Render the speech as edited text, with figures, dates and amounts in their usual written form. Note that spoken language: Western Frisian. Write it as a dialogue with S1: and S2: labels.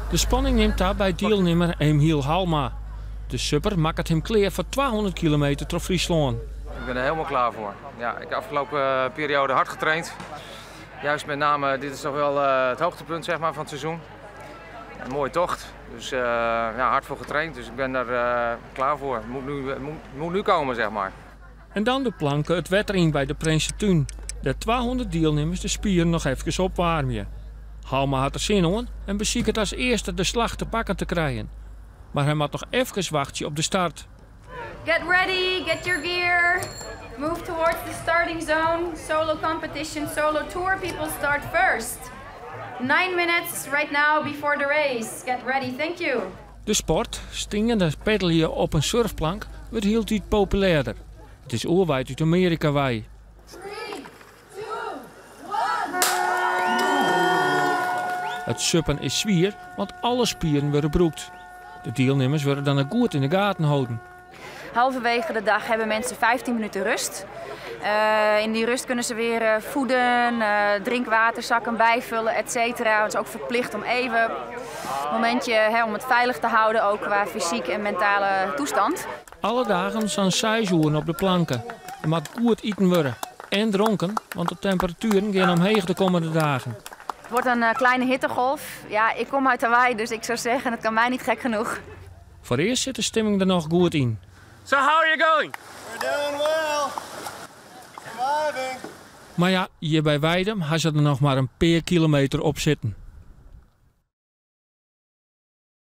S1: De spanning nimt ta by dielnimmer Emiel Halma. De supper makket him klear foar 200 kilometer troch Fryslân.
S2: Ik ben er helemaal klaar voor. Ja, ik heb de afgelopen periode hard getraind. Juist met name, dit is toch wel het hoogtepunt, zeg maar, van het seizoen. Een mooie tocht, dus ja, hard voor getraind, dus ik ben daar klaar voor. Het moet nu komen, zeg maar.
S1: En dan de planken it wetter yn by de Prinsetún. Dêr't 200 dielnimmers de spieren noch efkes opwaarmje. Halma hat der sin oan en besiket as earste de slach te pakken te krijen. Mar hy moat noch efkes wachtsje op de start.
S3: Get ready, get your gear. Move towards the starting zone. Solo competition, solo tour people start first. 9 minutes right now before the race. Get ready, thank you.
S1: De sport, steande peddelje op in surfplank, wurdt hieltyd populêrder. It is oerwaaid út Amearika wei.
S3: 3, 2, 1.
S1: It suppen is swier, want alle spieren wurde brûkt. De dielnimmers wurde dan ek goed yn de gaten holden.
S3: Halverwege de dag hebben mensen 15 minuten rust. In die rust kunnen ze weer voeden, drinkwaterzakken bijvullen, et cetera. Het is ook verplicht om even een momentje, hè, om het veilig te houden, ook qua fysiek en mentale toestand.
S1: Alle dagen sa'n 6 oeren op de planken. Der moat goed iten wurde. En dronken, want de temperatueren geane omheech de kommende dagen.
S3: Het wordt een kleine hittegolf. Ja, ik kom uit Hawaii, dus ik zou zeggen, het kan mij niet gek genoeg.
S1: Foarearst sit de stimming der noch goed yn.
S2: So how are you going?
S4: We're doing well. Surviving.
S1: Mar ja, hjir by Weidum ha se der noch mar in pear kilometer op sitten.